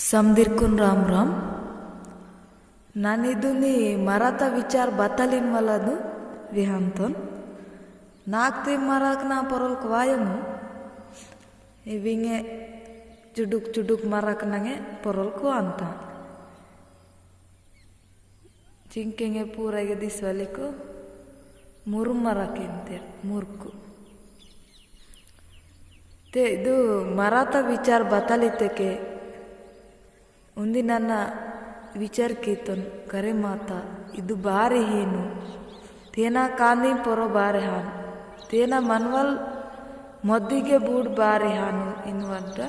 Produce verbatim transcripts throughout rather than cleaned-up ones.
समदिरकुन राम राम। नानिदुनी मराता विचार बतलिन वलदु विहांतोन। नाक ते मराक ना पोरोल क्वायमु। इविंगे चुडुक चुडुक मराक नंगे पोरोल क्वांता। चिंकेंगे पूरा इगे दिसवालिको मुरुम मराक इंतेर, मुर्कु। ते इदु मराता विचार बतलितेके उन्दी नन्ना विचार कीतोन करे माता इदु बारी हीनु। तेना कांदी पोरो बारे हान। तेना मनवल मोद्दिगे बूड बारे हानु इनवड्डा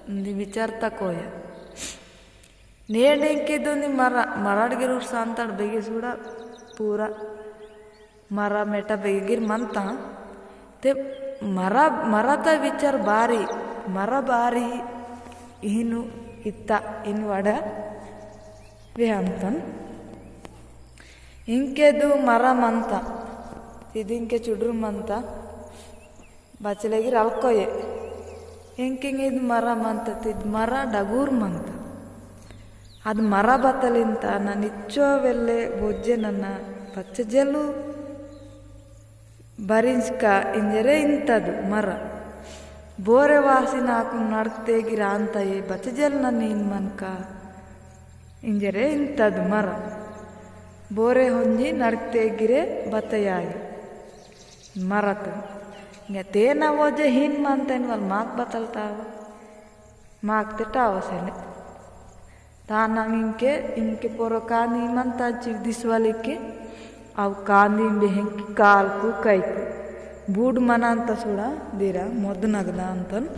उन्दी विचार तकोया। नेंड इंके दुनी मरा, मराड़ गिर उर सांताड़ बेगे सूड़ा पूरा मरा मेटा बेगे गिर मनता। ते मरा, मराता विचार बारी, मरा बारी इहिनु इत्ता इनवड़ा वेहंतन। इंके दु मरा मनता, इद इंके चुडुर मनता। बचलेगिर अलकोये। एंकिंग इद मरा मंता, इद मरा डगूर मंता। अद मरा बतलिंता, नन इच्चो वेल्ले बोज्जे नन्ना बच्चजेलु बरिंजका इंजरे इंतदु मरा। बोरे वासी नाकु नड़कतेगिर आंता ये बच्चजेल नन इन मनका इंजरे इंतदु मरा। बोरे होंजी नड़कतेगिरे बतयागी। मरत। इंगे तेना वोजे हीन मनता इनवाल माक बतलतावा। माक ते टावसेले। ताना इंके, इंके पोरो कांदी मनता चिव दिसवाली के, अव कांदी बेहें की काल कु कई कु। बूड मनांता सुड़ा देरा मोद नगदा अंतन।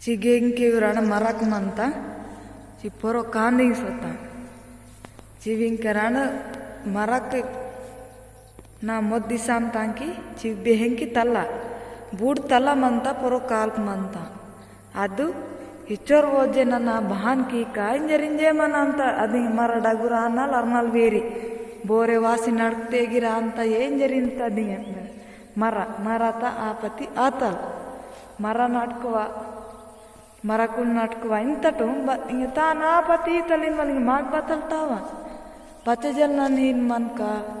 चिगेंके उराण मरक मंता, चि पोरो कांदिंग सोता। चिविंके राण मरक ना मोद्दी सामतांकी, चि बेहेंकी तला। बूड तला मंता, पोरो काल्प मंता। अदु इच्चोर वोजे नना बहान की का इंजर इंजे मनांता, अदिंग मरा डगुर आनाल अरनाल वेरी। बोरे वासी नड़कतेगिर आंता, ये इंजर इंता अदिंग। मरा, मरा ता आपती आतल। मरा नाटकवा, मरा कुल नाटकवा इंतटो, ब-, इंगे ता ना आपती तलिन वाली माग बतलतावा। बच्चजेल नन हीन मनका।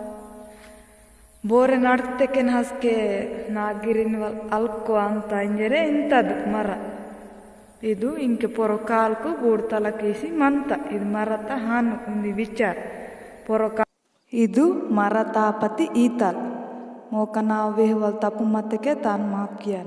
बोरे नाटकतेकेन हसके नागिरिन वाल अलको अंता इंजरे इंतद मरा। इदु इंके पोरो कालकु बूड तला कीसी मंता। इद मरा ता हानु उन्दी विचार। पोरो का- इदु मरा तापति ईतल। मोकना वेहवल तपु मतके तान माफ कियाना।